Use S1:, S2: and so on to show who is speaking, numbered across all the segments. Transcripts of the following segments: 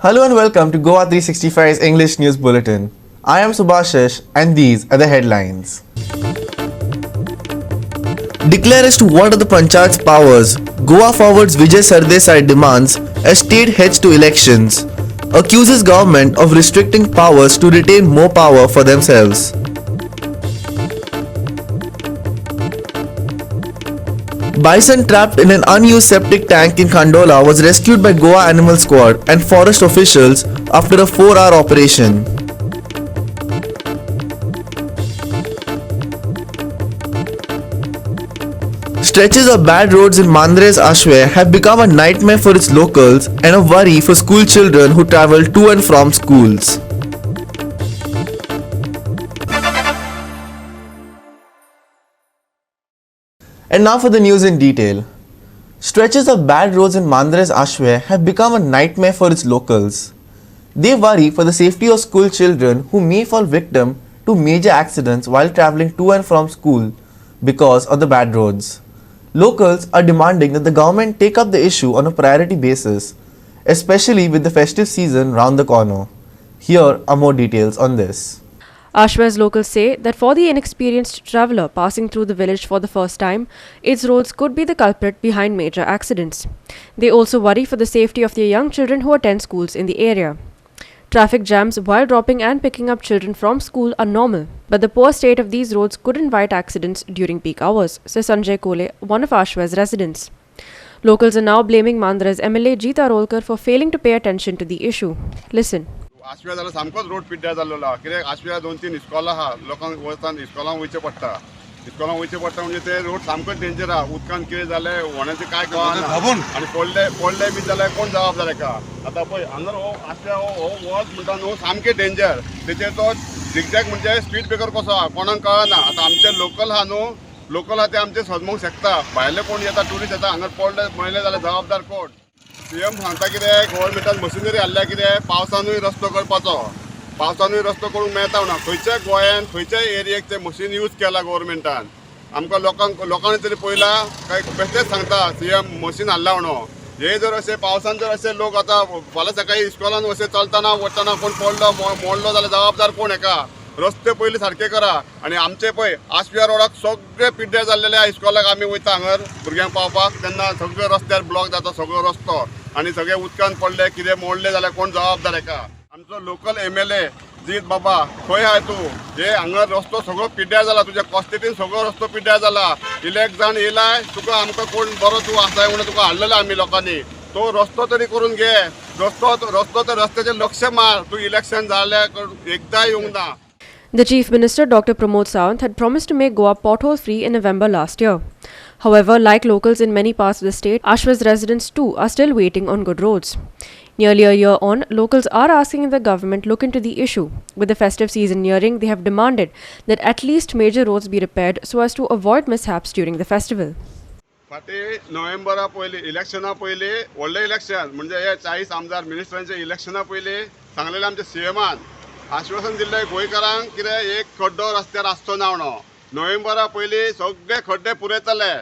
S1: Hello and welcome to Goa 365's English News Bulletin. I am Subhashish and these are the headlines. Declare as to what are the Panchayat's powers. Goa Forward's Vijay Sardesai demands as state heads to elections. Accuses government of restricting powers to retain more power for themselves. Bison trapped in an unused septic tank in Khandola was rescued by Goa Animal Squad and forest officials after a 4-hour operation. Stretches of bad roads in Mandre's Ashwe have become a nightmare for its locals and a worry for school children who travel to and from schools. And now for the news in detail. Stretches of bad roads in Mandre's Ashwe have become a nightmare for its locals. They worry for the safety of school children who may fall victim to major accidents while traveling to and from school because of the bad roads. Locals are demanding that the government take up the issue on a priority basis, especially with the festive season round the corner. Here are more details on this.
S2: Ashwe's locals say that for the inexperienced traveller passing through the village for the first time, its roads could be the culprit behind major accidents. They also worry for the safety of their young children who attend schools in the area. Traffic jams while dropping and picking up children from school are normal, but the poor state of these roads could invite accidents during peak hours, says Sanjay Kole, one of Ashwe's residents. Locals are now blaming Mandre's MLA Jeet Arolkar for failing to pay attention to the issue. Listen.
S3: आशव्या जाल्यार सामकोच road पिड्ड्यार जाल्लो आहा. कित्याक आशव्या 2-3 इस्कॉलां आहा, लोकांक वचून इस्कॉलांक वयचें पडटा. इस्कॉलांक वयचें पडटा म्हणजे ते रोड सामकोच डेंजर आहा. उदकान कितें जालें व्हणाचें कांय कळना आनी पडले बी जाल्यार कोण जबाबदार हेका. आतां पळय हांगा हो आशव्या हो वच म्हणटा न्हू सामकें डेंजर. तेचेर तो झिगझॅग म्हणजे स्पीड ब्रेकर कसो आहा कोणाक कळना. आतां आमचे लोकल आहा न्हू, लोकल आहा ते आमचे सजमोंक शकता. भायले कोण येता ट्युरिस्ट येता हांगा पडले पळयले जाल्यार जबाबदार कोण. सीएम सांगता कितें गव्हर्मेंटान मशिनरी हाडल्या कितें पावसानूय रस्तो करपाचो, पावसानूय रस्तो करूंक मेळटा ना. खंयच्या गोंयान खंयच्याय एरियेक ते मशीन यूज केला गव्हर्मेंटान. आमकां लोकांनी तरी पळयला काय बेश्टेच सांगता सीएम मशीन हाडला म्हणून. हे जर अशें पावसान जर अशे लोक आतां फाल्यां सकाळीं इस्कॉलान अशें चलतना वतना कोण पडलो मोडलो जाल्यार जबाबदार कोण हेका. रस्ते पयलीं सारके करा. आनी आमचे पळय आशव्या रोडाक सगळे पिड्ड्यार जाल्लेले आहा. इस्कॉलाक आमी वयता हांगर भुरग्यांक पावपाक तेन्ना सगळे रस्त्यार ब्लॉक जाता सगळो रस्तो आनी सगळे उदकान पडले कितें मोडले जाल्यार कोण जबाबदार हेका. आमचो लोकल MLA जीत बाबा खंय आहाय तूं. हे हांगा रस्तो सगळो पिड्ड्यार जाला, तुज्या कॉस्टेटीन सगळो रस्तो पिड्ड्यार जाला. इलेक्ट जावन येयलाय तुका आमकां कोण बरो तूं आसाय म्हणून तुका हाडलेलो आमी लोकांनी. तो रस्तो तरी करून घे. रस्तो तर रस्त्याचेर लक्ष मार. तूं इलेक्शन जाल्यार एकदां येवंक ना.
S2: The Chief Minister Dr. Pramod Sawant had promised to make Goa pothole free in November last year. However, like locals in many parts of the state, Ashwe's residents too are still waiting on good roads. Nearly a year on, locals are asking the government look into the issue. With the festive season nearing, they have demanded that at least major roads be repaired so as to avoid mishaps during the festival.
S3: फाटीं नोव्हेंबरा पयलीं इलेक्शना पयलीं व्हडलें election म्हणजे हे 40 आमदार मिनिस्टरांचे इलेक्शना पयलीं सांगलेलें आमच्या सीएमान आश्वासन दिल्लें गोंयकारांक कितें एक खड्डो रस्त्यार आसचो ना म्हणून. नोव्हेंबरा पयलीं सगळे खड्डे पुरयतले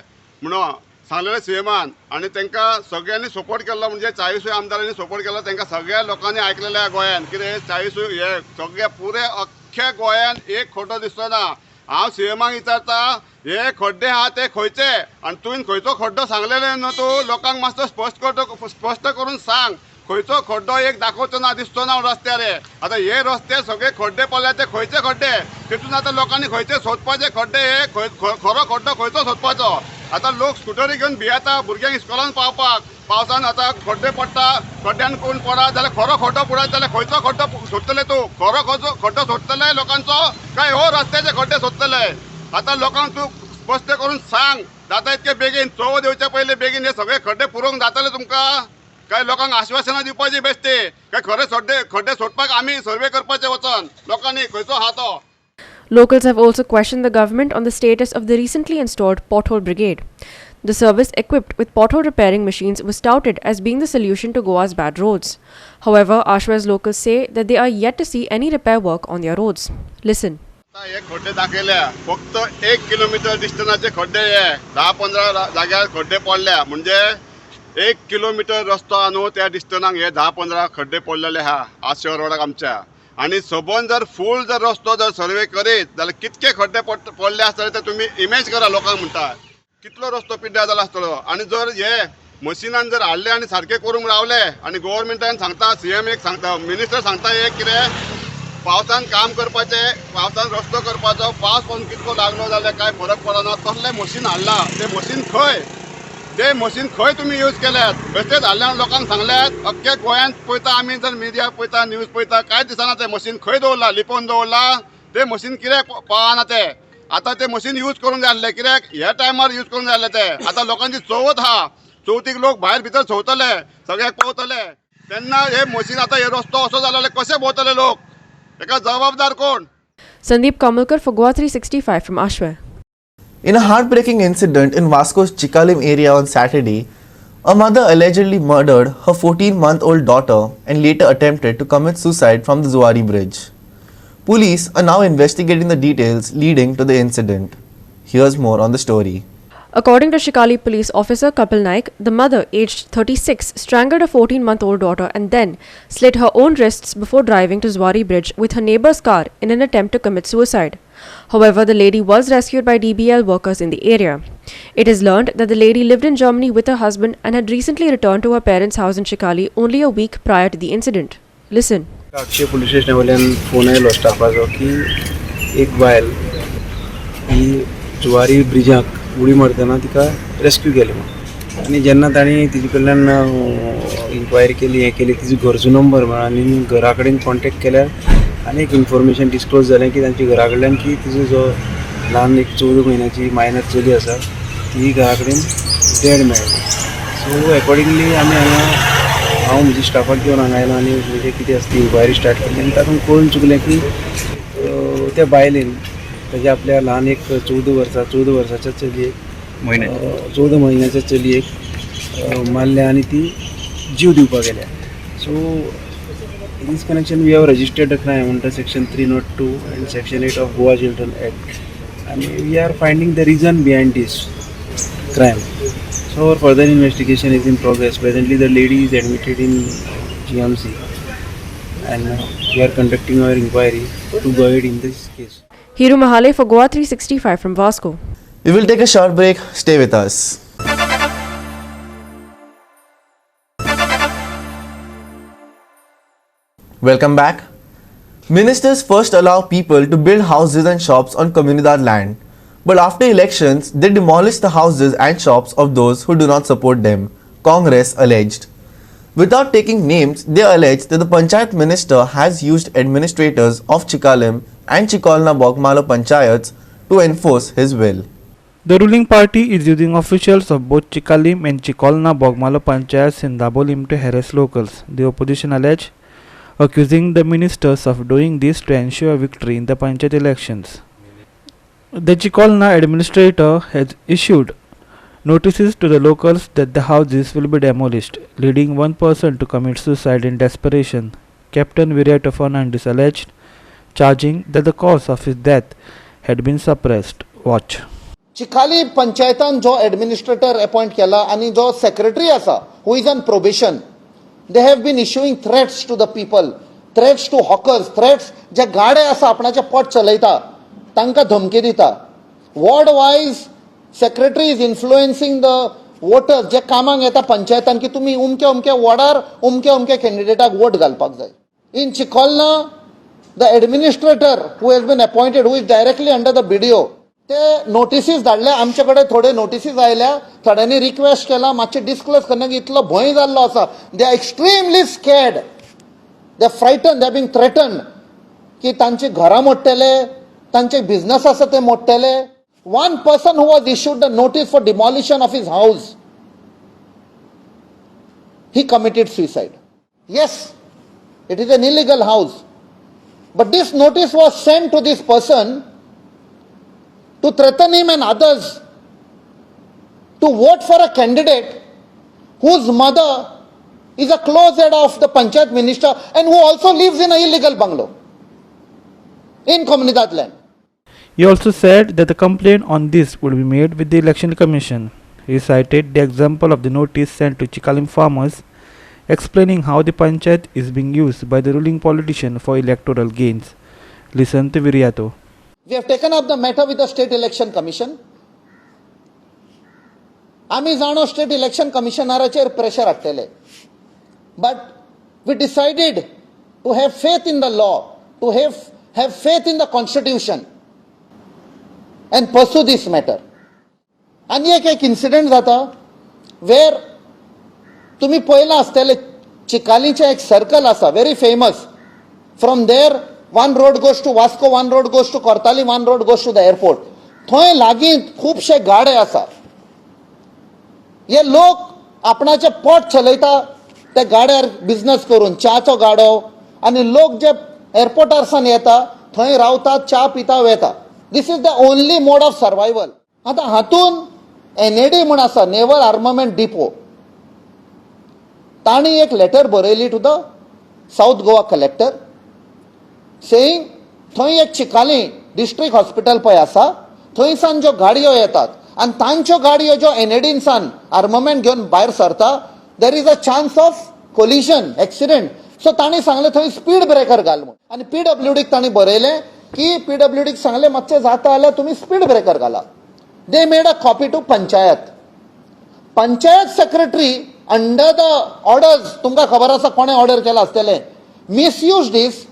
S3: म्हणून सांगलेलें सीएमान आनी तांकां सगळ्यांनी सपोर्ट केल्लो. म्हणजे 40 आमदारांनी सपोर्ट केल्लो. तांकां सगळ्या लोकांनी आयकलेलें आहा गोंयान कितें 40 हे सगळे पुरे अख्ख्या गोंयान एक खड्डो दिसचो ना. हांव सीएमाक विचारता हे खड्डे आहा ते खंयचे आनी तुवें खंयचो खड्डो सांगलेले न्हू तूं लोकांक मातसो स्पश्ट करून सांग. खंयचो खड्डो एक दाखोवचो ना दिसचो ना रस्त्यार. आतां हे रस्ते सगळे खड्डे पडल्या ते खंयचे खड्डे तितून आतां लोकांनी खंयचे सोदपाचे खड्डे हे खरो खड्डो खंयचो सोदपाचो. आतां लोक स्कुटरी घेवन भियेता भुरग्यांक इस्कॉलान पावपाक. पावसान आतां खड्डे पडटा, खड्ड्यान कोण पडत जाल्यार खरो खड्डो पडत जाल्यार खंयचो खड्डो सोदतले तूं. खरो खड्डो सोदतले लोकांचो काय हो रस्त्याचे खड्डे सोदतले. आतां लोकांक तूं स्पश्ट करून सांग जाता इतके बेगीन चवथ येवच्या पयलीं बेगीन हे सगळे खड्डे पुरोवंक जातले तुमकां. काय लोकांक आश्वासनां दिवपाची बेश्टी काय खरे खड्डे सोदपाक आमी सर्वे करपाचे वचोन लोकांनी खंयचो आहा तो.
S2: Locals have also questioned the government on the status of the recently installed pothole brigade. The service equipped with pothole repairing machines was touted as being the solution to Goa's bad roads. However, Ashwe's locals say that they are yet to see any repair work on their roads. Listen.
S3: हे खड्डे दाखयल्या फक्त 1 kilometre डिस्टन्साचे खड्डे हे 10-15 जाग्यार खड्डे पडल्या. म्हणजे 1 किलोमिटर रस्तो आहा न्हू त्या डिस्टन्साक हे 10-15 खड्डे पडलेले आहा आश्वें रोडाक आमच्या. आनी सबंद जर फूल जर रस्तो जर सर्वे करीत जाल्यार कितके खड्डे पडले आसतले ते तुमी इमेज करा. लोकांक म्हणटा कितलो रस्तो पिड्ड्यार जाला आसतलो. आनी जर हे मशिनान जर हाडले आनी सारके करूंक रावले आनी गोवोरमेंटान सांगता, सीएम एक सांगता, मिनिस्टर सांगता एक कितें पावसान काम करपाचें, पावसान रस्तो करपाचो, पावस पडून कितको लागलो जाल्यार कांय फरक पडना. तसलें मशीन हाडलां, तें मशीन खंय, तें मशीन खंय तुमी यूज केल्यात? बेश्टेच हाडल्या लोकांक सांगल्यात. अख्ख्या गोंयांत पळयता आमी, जर मिडिया पळयता, न्यूज पळयता, कांय दिसना तें मशीन खंय दवरलां, लिपोवन दवरलां तें मशीन, कित्याक पावना तें? आतां तें मशीन यूज करूंक जाय आसलें, कित्याक ह्या टायमार यूज करूंक जाय आसलें तें. आतां लोकांची चवथ आहा, चवथीक लोक भायर भितर चोवतले, सगळ्याक पळोवतले, तेन्ना हे मशीन आतां हे रस्तो असो जाला जाल्यार कशे भोंवतले लोक? तेका जबाबदार कोण?
S2: Sandeep Kamalkar for Goa 365 from Ashwem.
S1: In a heartbreaking incident in Vasco's Chicalim area on Saturday, a mother allegedly murdered her 14-month-old daughter and later attempted to commit suicide from the Zuari Bridge. Police are now investigating the details leading to the incident. Here's more on the story.
S2: According to Chicalim police officer Kapil Naik, the mother, aged 36, strangled her 14-month-old daughter and then slit her own wrists before driving to Zuari Bridge with her neighbor's car in an attempt to commit suicide. However, the lady was rescued by DBL workers in the area. It is learned that the lady lived in Germany with her husband and had recently returned to her parents' house in Chicalim only a week prior to the incident. Listen.
S4: Akshay police स्टेशना वयल्यान phone आयलो स्टाफाचो की एक बायल ही जुवारी ब्रिजाक उडी मारतना तिका rescue केली म्हणून. आनी जेन्ना तांणी तिजे कडल्यान इन्क्वायरी केली, हें केली, तिजो घरचो नंबर मेळ्ळो आनी घरा कडेन कॉन्टेक्ट केल्यार आनी एक इन्फॉर्मेशन डिस्क्लोज जालें की तांच्या घरा कडल्यान की तिजो जो ल्हान एक 14 म्हयन्याची मायनर चली आसा ती घरा कडेन डेड मेळ्ळी. सो एकॉर्डिंगली आमी हांगा, हांव म्हज्या स्टाफाक घेवन हांगा आयलो आनी म्हणजे कितें आसा ती इन्क्वायरी स्टार्ट केली आनी तातूंत कळून चुकलें की त्या बायलेन ताज्या आपल्या ल्हान एक 14 वर्साच्या चलयेक, 14 म्हयन्याच्या चलयेक मारल्या आनी ती जीव दिवपाक गेल्या. So in this connection we have registered a crime under section 302 and section 8 of Goa Children Act आनी we are finding the reason behind this crime. So our further investigation is in progress. Presently the lady is admitted in GMC and we are conducting our inquiry to go ahead in this case.
S2: Hiru Mahale for Goa 365 from Vasco.
S1: We will take a short break. Stay with us. Welcome back. Ministers first allow people to build houses and shops on Comunidade land. But after elections, they demolish the houses and shops of those who do not support them, Congress alleged. Without taking names, they allege that the Panchayat Minister has used administrators of Chicalim and Chicolna Bogmalo Panchayats to enforce his will.
S5: The ruling party is using officials of both Chicalim and Chicolna Bogmalo Panchayats in Dabolim to harass locals. The opposition alleged, accusing the ministers of doing this to ensure victory in the Panchayat elections. The Chicolna administrator has issued notices to the locals that the houses will be demolished, leading one person to commit suicide in desperation. Captain Viriato Fernandez alleged, charging that the cause of his death had been suppressed. Watch.
S6: Chikhali पंचायतान जो administrator appoint केला आनी जो secretary आसा who is on probation, they have been issuing threats to the people, threats to hawkers, threats जे गाडे आसा आपणाचें पोट चलयता तांकां धमकी दिता. Ward wise secretary is influencing the voters जे कामाक येता पंचायतान की तुमी उमके उमके वॉर्डार उमके उमके कॅन्डिडेटाक वोट घालपाक जाय. In Chicolna the administrator who has been appointed, who is directly under the BDO, ते नोटिसीज धाडले आमचे कडेन. थोडे नोटिसीज आयल्या, थोड्यांनी रिक्वेस्ट केला मातशें डिस्क्लोज करना की इतलो भंय जाल्लो आसा. They are extremely scared, they are frighten, they are being threaten की तांची घरां मोडटले, तांचे बिझनस आसा ते मोडटले. One person who was issued the notice for demolition of his house, he committed suicide. Yes, it is an illegal house, but this notice was sent to this person to threaten him and others to vote for a candidate whose mother is a close aide of the Panchayat minister and who also lives in an illegal bungalow in Comunidade land.
S5: He also said that the complaint on this would be made with the Election Commission. He cited the example of the notice sent to Chicalim farmers explaining how the panchayat is being used by the ruling politician for electoral gains. Listen to Viriato.
S6: We have taken up the matter with the State Election Commission. आमी जाणो state election कमिशनराचेर pressure हाडटले, but we decided to have faith in the law, to have faith in the constitution and pursue this matter. आनी एक एक incident जाता वेर तुमी पळयलां आसतलें, चिकालीचें एक सर्कल आसा, very famous. From there one road goes to Vasco, one road goes to Cortalim, one road goes to the airport. थंय लागीं खुबशे गाडे आसा. हे लोक आपणाचें पोट चलयता ते गाड्यार बिजनस करून, च्याचो गाडो, आनी लोक जे एअरपोर्टार सावन येता थंय रावतात, च्या पिता, वेता. This is the only mode of survival. आतां हातून एनएडी म्हूण आसा, नेवल आर्ममेंट डिपो, तांणी एक लेटर बरयली to the South Goa collector saying थंय एक चिकाली डिस्ट्रिक्ट हॉस्पिटल पळय आसा, थंयसान ज्यो गाडयो येतात आनी तांच्यो गाडयो ज्यो एनएडीनसान आर्ममेंट घेवन भायर सरता, there is a chance of collision, accident. So तांणी सांगलें थंय स्पीड ब्रेकर घाल म्हूण. आनी पीडब्ल्यूडीक तांणी बरयलें की पीडब्ल्यूडीक सांगलें मातशें जाता जाल्यार तुमी स्पीड ब्रेकर घाला. They made a copy to panchayat. Panchayat secretary under the orders, तुमकां खबर आसा कोणें ऑर्डर केलां आसतलें, misuse this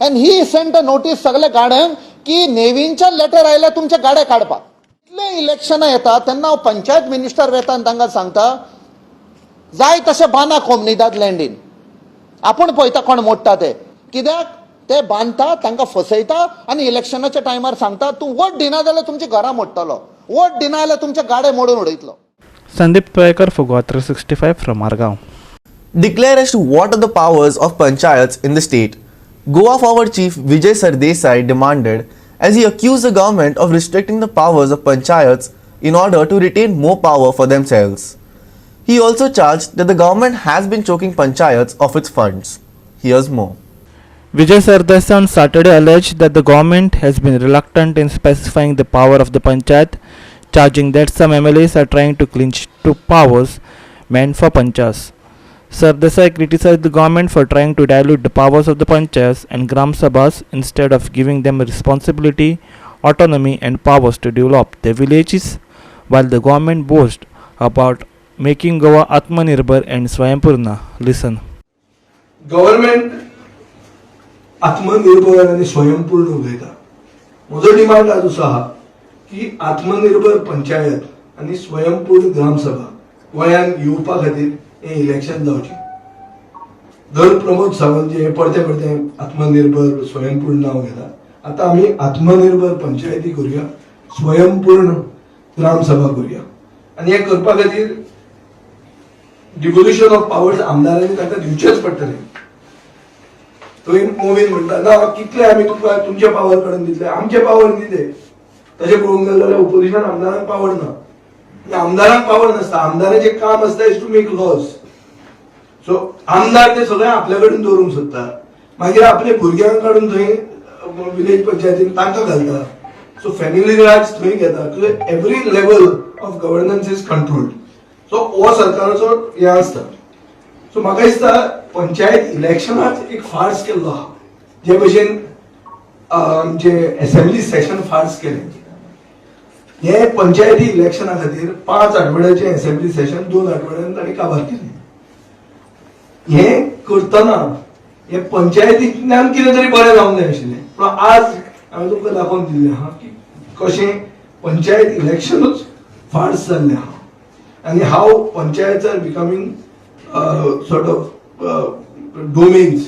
S6: and he sent a notice सगल्या गाड्यांक की नेवींच्या लेटर आयल्या तुमचे गाडे काडपाक. इतले इलेक्शनां येता तेन्ना हांव पंचायत मिनिस्टर वेता आनी तांकां सांगता, जाय तशें बांदा कोमनिदाद लँडीन, आपूण पळयता कोण मोडटा ते. कित्याक ते बांदता, तांकां फसयता आनी इलेक्शनाच्या टायमार सांगता तूं वोट दिना जाल्यार तुमची घरां मोडटलो, वोट दिना जाल्यार तुमचे गाडे मोडून उडयतलो.
S5: Sandeep Toyakar for Goa 365 from Margao.
S1: Declare as to what are the powers of panchayats in the state, Goa Forward Chief Vijay Sardesai demanded, as he accused the government of restricting the powers of panchayats in order to retain more power for themselves. He also charged that the government has been choking panchayats of its funds. Here's more.
S5: Vijay Sardesai on Saturday alleged that the government has been reluctant in specifying the power of the panchayat, charging that some MLAs are trying to clinch to powers meant for panchayats. Sardesai criticized the government for trying to dilute the powers of the panchayats and gram sabhas instead of giving them responsibility, autonomy and powers to develop their villages, while the government boasts about making Goa Atmanirbhar and Swayampurna. Listen.
S7: Government आत्मनिर्भर आनी स्वयंपूर्ण उलयता. म्हजो demand आज असो आहा की आत्मनिर्भर पंचायत आनी स्वयंपूर्ण ग्रामसभा गोंयांत येवपा खातीर हें इलेक्शन जावचें. दर प्रमोद सावंत जे हे परते परते आत्मनिर्भर स्वयंपूर्ण नांव घेता, आतां आमी आत्मनिर्भर पंचायती करुया, स्वयंपूर्ण ग्रामसभा करुया आनी हें करपा खातीर डिव्होल्युशन ऑफ पावर्स आमदारांनी तांकां दिवचेच पडटले. थंय मोवीन म्हणटा ना कितले आमी तुमकां तुमचे पावर काडून दितले, आमचे पावर न्ही ते. तशें पळोवंक गेले जाल्यार ओपोजिशन आमदारांक पावर ना आनी आमदारांक पावर नासता. आमदाराचें काम आसता is to make laws. So आमदार ते सगळे आपल्या कडेन दवरूंक सोदता, मागीर आपले भुरग्यांक काडून थंय विलेज पंचायतीन तांकां घालता. सो फॅमिली राज थंय घेता. Every level of governance is controlled. So हो सरकाराचो हें आसता. सो म्हाका दिसता पंचायत इलेक्शनाच एक फार्स केल्लो आहा. जे भशेन आमचे एसेंब्ली सेशन फार्स केलें, हे पंचायती इलेक्शना खातीर 5 आठवड्याचे एसेंब्ली सेशन 2 आठवड्यान तांणी काबार केलें. हे करतना हे पंचायतींतल्यान कितें तरी बरें जावंक जाय आशिल्लें, पूण आज हांवें तुमकां दाखोवन दिल्लें आहा की कशें पंचायत इलेक्शनूच फार्स जाल्लें आहा आनी how panchayat are becoming sort of domains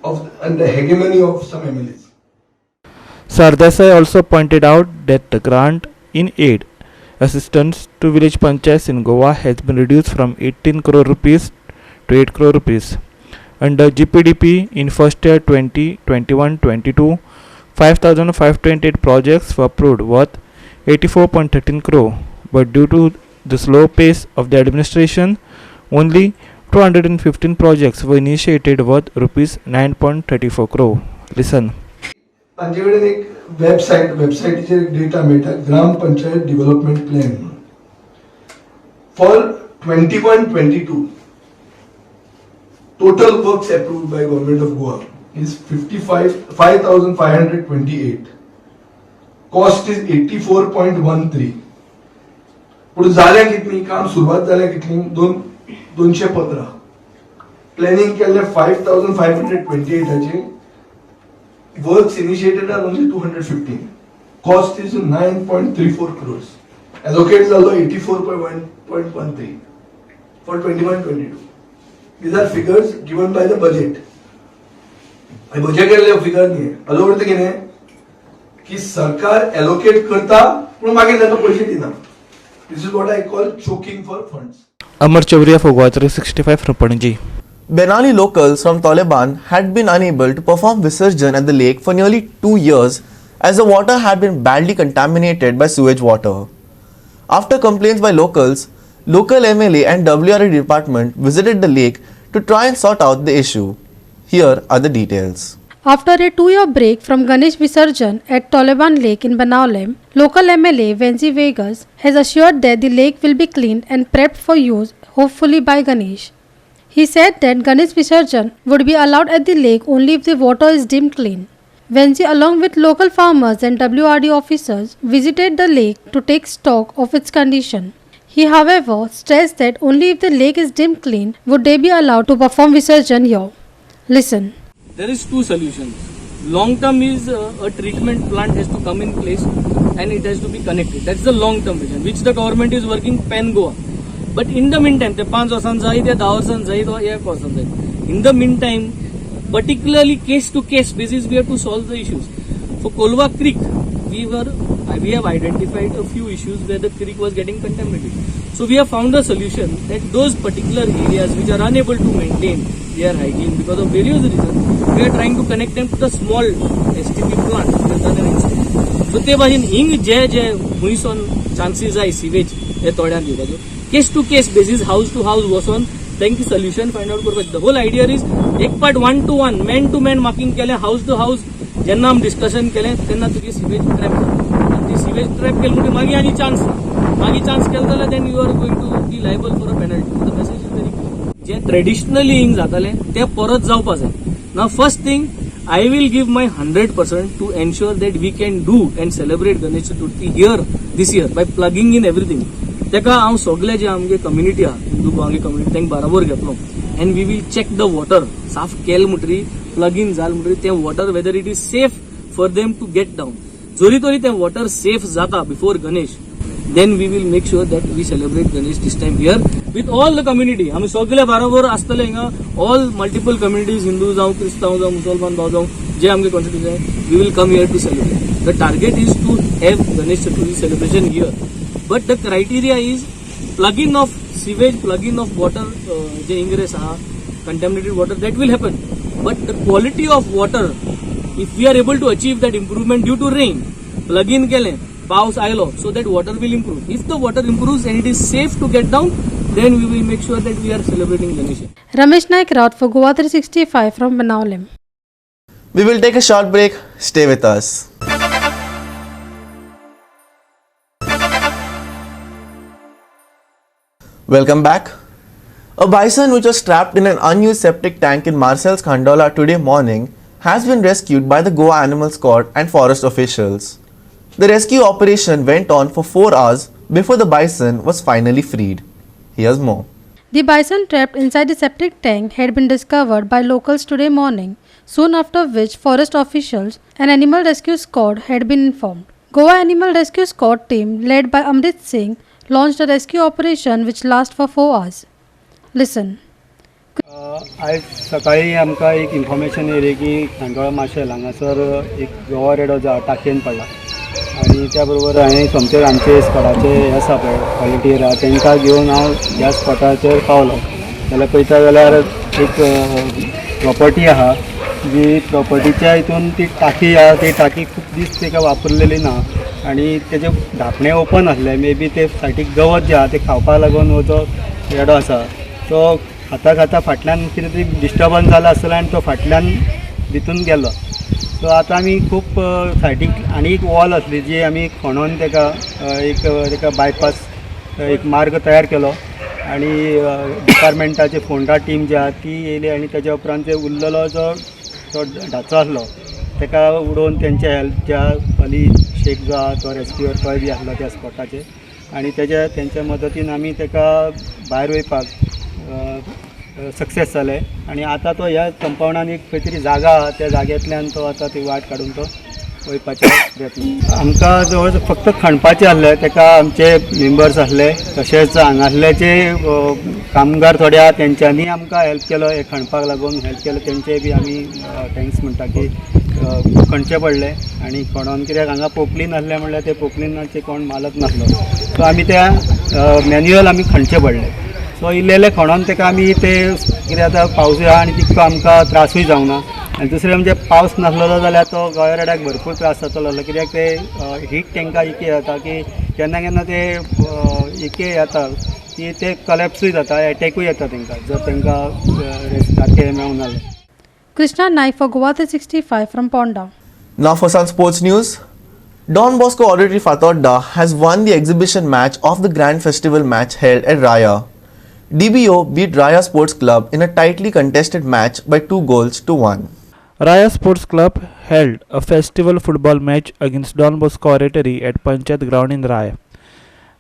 S7: of and the hegemony of some MLAs.
S5: Sardesai also pointed out that the grant in aid assistance to village panchayats in Goa has been reduced from 18 crore rupees to 8 crore rupees. Under GPDP in first year 2021-22, 5,528 projects were approved worth 84.13 crore, but due to the slow pace of the administration, only 215 projects were initiated worth rupees 9.34 crore. Listen.
S7: तांचे कडेन एक website, वेबसायटीचेर एक data मेळटा, ग्राम panchayat development plan म्हणून. For 21-22 total works approved by government of Goa is 55,528. Cost is 84.13. पूण जाल्या कितली काम सुरवात जाल्या कितली 215. प्लॅनिंग केल्ले 5,528. Works initiated are only 215. Cost is 9.34 crores. Allocate जालो 84.1.13 for 21-22. These are figures given by the budget. Budget केल्ले फिगर न्ही. हाजो अर्थ कितें की सरकार एलोकेट करता पूण मागीर ताका पयशे दिना. This is what I call choking for funds.
S5: Amar Chauria for Goa 365 from Panaji.
S1: Benaulim locals from Taliban had been unable to perform Visarjan at the lake for nearly 2 years as the water had been badly contaminated by sewage water. After complaints by locals, local MLA and WRA department visited the lake to try and sort out the issue. Here are the details.
S8: After a 2-year break from Ganesh Visarjan at Taliban Lake in Benaulim, local MLA Venzy Vegas has assured that the lake will be cleaned and prepped for use, hopefully by Ganesh. He said that Ganesh Visarjan would be allowed at the lake only if the water is deemed clean. Venzy, along with local farmers and WRD officers, visited the lake to take stock of its condition. He, however, stressed that only if the lake is deemed clean would they be allowed to perform Visarjan here. Listen.
S9: There is two solutions. Long term is a treatment plant has to come in place and it has to be connected. That's the long term vision which the government is working pan Goa. But in the meantime, ते 5 वर्सां जायत या 10 वर्सां जायत वा 1 वर्सां जायत. In the meantime, particularly case to case basis, we have to solve the issues. For Kolwa Creek, we have identified a few issues where the creek was getting contaminated. So we have found a solution that those particular areas which are unable to maintain their hygiene because of various reasons, we are trying to connect them to the small STP plant. So ते भाशेन हिंग जे जे हुंयसोन chances आहाय sewage हे थोड्यान दिवपाचो case to case basis, house to house वचोन तांकां solution find out करपाचें. The whole idea is एक part 1 to 1 man to man marking केलें, हावज टू हावज जेन्ना आमी डिस्कशन केलें तेन्ना तुगे सिवेज ट्रॅप जाता. आनी ती सिवेज ट्रॅप केली म्हणटकीर मागीर आनी चान्स ना, मागीर चान्स केलो जाल्यार then you are going to be liable for a penalty. The message is very clear. J traditionally हिंग जातालें तें परत जावपा जाय. Now first thing, I will give my 100% to ensure that we can do and celebrate Ganesh Chaturthi here this year by plugging in everything. तेका हांव सगळे जे आमगे कम्युनिटी आहा, हिंदू आमगे कम्युनिटी, तांकां बराबर घेतलो and we will check the water. साफ केल म्हणटरी, प्लग इन जाल म्हणटरी तें water whether it is safe for them to get down. जरी तरी तें वॉटर सेफ जाता before Ganesh, then we will make sure that we celebrate Ganesh this time here with all the community. आमी सगळे बरोबर आसतले हिंगा, ऑल मल्टिपल कम्युनिटीज, हिंदू जावं, क्रिस्तांव जावं, मुसलमान भाव जावं, जे आमगे कॉन्स्टिट्युशन आहे, we will come here to celebrate. The target is to have Ganesh Chaturthi celebration here, but the criteria is plug in of sewage, plug in of water, J ingress आहा contaminated water, that will happen. But the quality of water, if we are able to achieve that improvement due to rain, plug in केलें, पावस आयलो, so that water will improve. If the water improves and it is safe to get down, then we will make sure that we are celebrating Ganesh.
S8: Ramesh Naik Raut for Goa 365 from Benaulim.
S1: We will take a short break. Stay with us. Welcome back. A bison which was trapped in an unused septic tank in Marcel's Khandola today morning has been rescued by the Goa Animal Squad and forest officials. The rescue operation went on for 4 hours before the bison was finally freed. Here's more.
S8: The bison trapped inside the septic tank had been discovered by locals today morning, soon after which forest officials and animal rescue squad had been informed. Goa Animal Rescue Squad team led by Amrit Singh launched a rescue operation which lasted for 4 hours. Listen.
S10: आयज सकाळी आमकां एक information येयली की खांडोळा माशेल हांगासर एक गोवा रेडो जो आहा टाकयेन पडला आनी त्या बरोबर हांवें सोमतेच आमचे स्कॉडाचे हे आसा पळय व्हॉलंटियर आहा तांकां घेवन हांव ह्या स्पॉटाचेर पावलो. जाल्यार पळयता जाल्यार एक प्रॉपर्टी आहा जी प्रॉपर्टीच्या हितून ती टाकी आहा ती टाकी खूब दीस ताका वापरलेली ना आनी तेजें धापणें ओपन आसलें. मे बी ते सायडीक गवत जें आहा तें खावपाक लागून हो जो रेडो आसा तो खाता खाता फाटल्यान कितें तरी डिस्टर्बन्स जाला आसतलें आनी तो फाटल्यान भितून गेलो. सो आतां आमी खूब सायडीक आनी एक वॉल आसली जी आमी खणोन ताका एक ताका बायपास एक मार्ग तयार केलो. आनी डिपार्टमेंटाचे फोंडा टीम जी आहा ती येयली आनी तेज्या उपरांत जे उरलेलो जो तो ढाचो आसलो तेका उडोवन तेंचे हेल्प ज्या अली शेख जो आहा तो रेस्क्युअर तोय बी आसलो त्या स्पॉटाचेर आनी तेज्या तेंच्या मदतीन आमी तेका भायर वयपाक सक्सेस जाले आनी आतां तो ह्या कंपावंडान एक खंय तरी जागा आहा त्या जाग्यांतल्यान तो आतां ती वाट काडून तो वयपाचे प्रयत्न. आमकां जवळ फक्त खणपाचें आसलें, तेका आमचे मेंबर्स आसले तशेंच हांगासले जे कामगार थोडे आहा तेंच्यांनी आमकां हेल्प केलो, हे खणपाक लागून हेल्प केलो, तेंचे बी आमी thanks म्हणटा की खणचें पडलें. आनी खणोन कित्याक हांगा पोपलीन आसलें म्हणल्यार ते पोपलिनाचे कोण मालक नासलो, सो आमी त्या मॅन्युअल आमी खणचें पडलें. सो इल्लें खणोन तेका आमी ते कितें आतां पावसूय आहा आनी तितको आमकां त्रासूय जावना. आनी दुसरें म्हणजे पावस नासलेलो जाल्यार तो गोंयराड्याक भरपूर त्रास जातलो आसलो, कित्याक ते हीट तांकां इतकी जाता की केन्ना केन्ना ते इतके जाता की ते कलॅप्सूय जाता, एटॅकूय येता तांकां जर तांकां सारकें मेळूंक ना जाल्यार.
S8: Krishna Naik for Goa 365 from Ponda.
S1: Now for some sports news. Don Bosco Oratory Fatorda has won the exhibition match of the Grand Festival match held at Raya. DBO beat Raya Sports Club in a tightly contested match by 2-1.
S5: Raya Sports Club held a festival football match against Don Bosco Oratory at Panchayat Ground in Raya.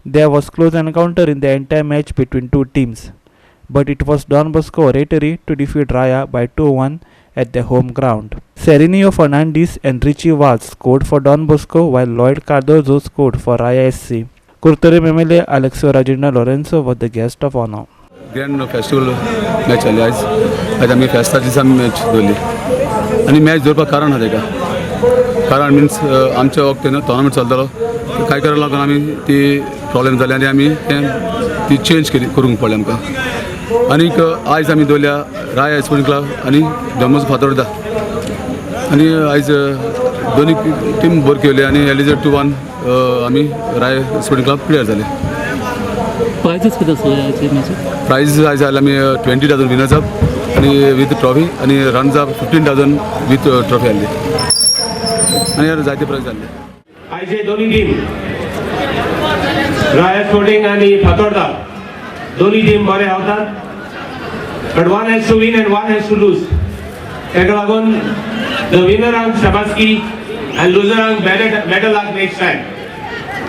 S5: There was close encounter in the entire match between two teams, but it was Don Bosco Oratory to defeat Raya by 2-1 at their home ground. Serenio Fernandez and Richie Vaz scored for Don Bosco, while Lloyd Cardozo scored for Raya SC. Curtorim MLA Alexio Rajendra Lorenzo was the guest of honor.
S11: Grand festival match जाली आयज. आयज आमी फेस्ता दिसा आमी match दवरली आनी match दवरपाक कारण आहा तेका. कारण मिन्स आमच्या वक्त टोर्नामेंट चलतालो, कांय कारण लागून आमी ती प्रॉब्लेम जाली आनी आमी तें ती चेंज केली करूंक पडलें आमकां. आनीक आयज आमी दवरल्या राय स्पोर्टिंग क्लब आनी डॉन बॉस्को फातोर्डा आनी आयज दोनी टीम बरी खेळ्ळी आनी एलिजर 2-1 आमी राय स्पोर्टिंग क्लब प्लेयर जाले.
S9: प्रायजीस कितें आसले आयचे मॅचीक?
S11: प्रायज आयज जाले आमी 20,000 विनर्स अप आनी विथ ट्रॉफी आनी रन्स अप 15,000 विथ ट्रॉफी आहली आनी जायते प्रायज जाल्ले.
S12: आयचे दोनी टीम राय स्पोर्टिंग आनी फातोर्डा दोनी टीम बरे हावतात, but one has to win and one has to lose. ताका लागून the विनरांक शाबासकी आनी लुजरांक better luck next time.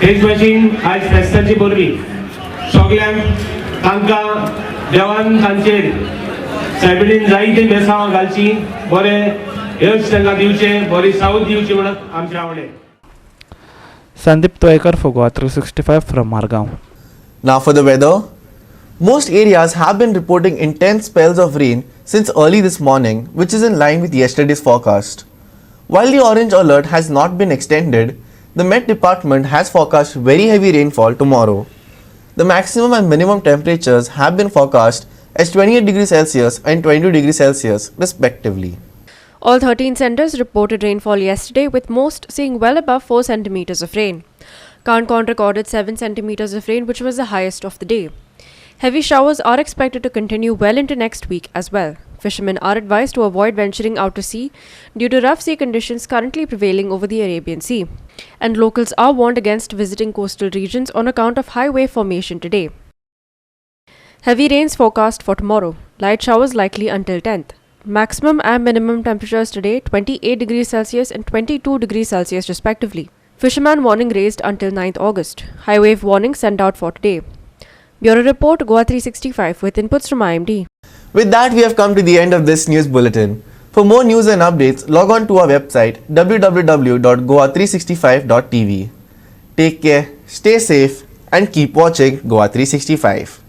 S12: तेच भाशेन आयज फेस्ताची परबी सगल्यांक तांकां देवान तांचेर सायबिणीन जायतीं बेसांवां घालची, बरें यश तांकां दिवचें, बरी सावध दिवची म्हणून आमचें आवडे.
S5: Sandeep Toykar for Goa 365 from Margao.
S1: Now for the weather. Most areas have been reporting intense spells of rain since early this morning, which is in line with yesterday's forecast. While the orange alert has not been extended, the Met Department has forecast very heavy rainfall tomorrow. The maximum and minimum temperatures have been forecast as 28 degrees Celsius and 22 degrees Celsius respectively.
S2: All 13 centers reported rainfall yesterday, with most seeing well above 4 centimeters of rain. Canacona recorded 7 centimeters of rain, which was the highest of the day. Heavy showers are expected to continue well into next week as well. Fishermen are advised to avoid venturing out to sea due to rough sea conditions currently prevailing over the Arabian Sea. And locals are warned against visiting coastal regions on account of high wave formation today. Heavy rains forecast for tomorrow. Light showers likely until 10th. Maximum and minimum temperatures today 28 degrees Celsius and 22 degrees Celsius respectively. Fisherman warning raised until 9th August. High wave warning sent out for today. Bureau Report, Goa 365 with inputs from IMD.
S1: With that, we have come to the end of this news bulletin. For more news and updates, log on to our website www.goa365.tv. Take care, stay safe and keep watching Goa 365.